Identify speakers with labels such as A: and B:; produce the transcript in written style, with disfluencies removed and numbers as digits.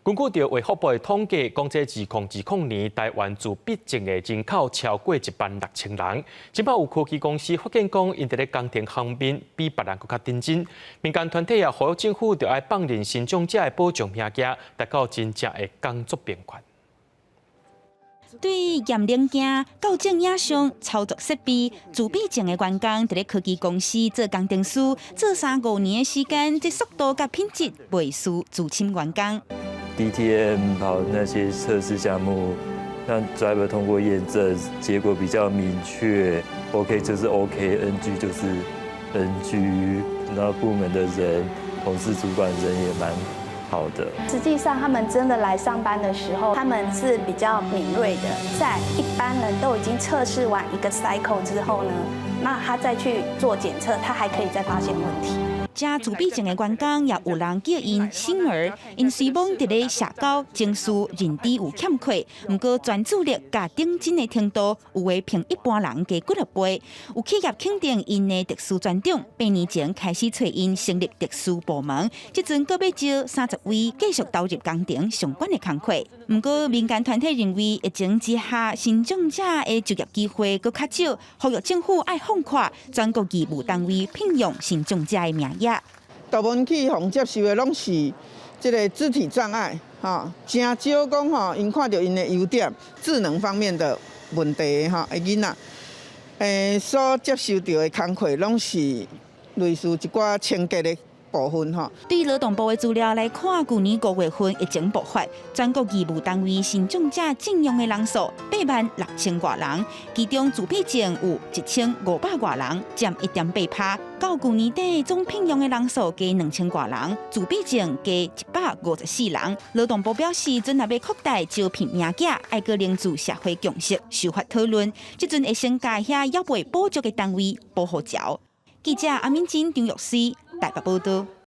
A: 根據著衛福部的統計，講這2020年台灣自閉症的人口超過16,000人。這擺有科技公司發現講，𪜶佇咧工程方面比別人閣較認真。民間團體也呼籲政府著愛放任身障者的保障物件，達到真正的工作平權。
B: 對驗零件、校正影像、操作設備，自閉症的員工佇咧科技公司做工程師，做3、5年的時間，這速度佮品質袂輸資深員工。
C: DTM 跑那些測試項目，讓 driver 通過驗證，結果比較明確，OK 就是 OK，NG 就是 NG，然後部門的人、同事、主管人也蠻好的。
D: 實際上，他們真的來上班的時候，他們是比較敏銳的，在一般人都已經測試完一個 cycle 之後呢，那他再去做檢測，他還可以再發現問題。
B: 這自閉症的員工也有人叫𪜶星兒，𪜶雖罔佇咧社交、情緒、認知有欠缺，毋過專注力佮認真的程度，有的比一般人加幾仔倍。有企業肯定𪜶的特殊專長，8年前開始揣𪜶成立特殊部門，這陣閣欲招30位繼續投入工程相關的工課。毋過民間團體認為，疫情之下，身障者的就業機會閣較少，呼籲政府愛放寬全國義務單位聘用身障者的名額。
E: 大部分去予接受的攏是這个肢體障礙，吼，誠少講吼，𪜶看著𪜶的優點，智能方面的問題吼的囡仔，所接受著的工課攏是類似一寡清潔的部分吼。
B: 對勞動部的資料來看，舊年5月份疫情爆發，全國義務單位身障者徵用的人數86,000外人，其中自閉症有1500外人，佔1.8趴。到舊年底總聘用的人數加2000外人，自閉症加154人。勞動部表示，陣若欲擴大招聘名額，愛閣凝聚社會共識，修法討論。這陣會先共遐猶未補足的單位補予著。記者阿敏珍、張玉思台北報道。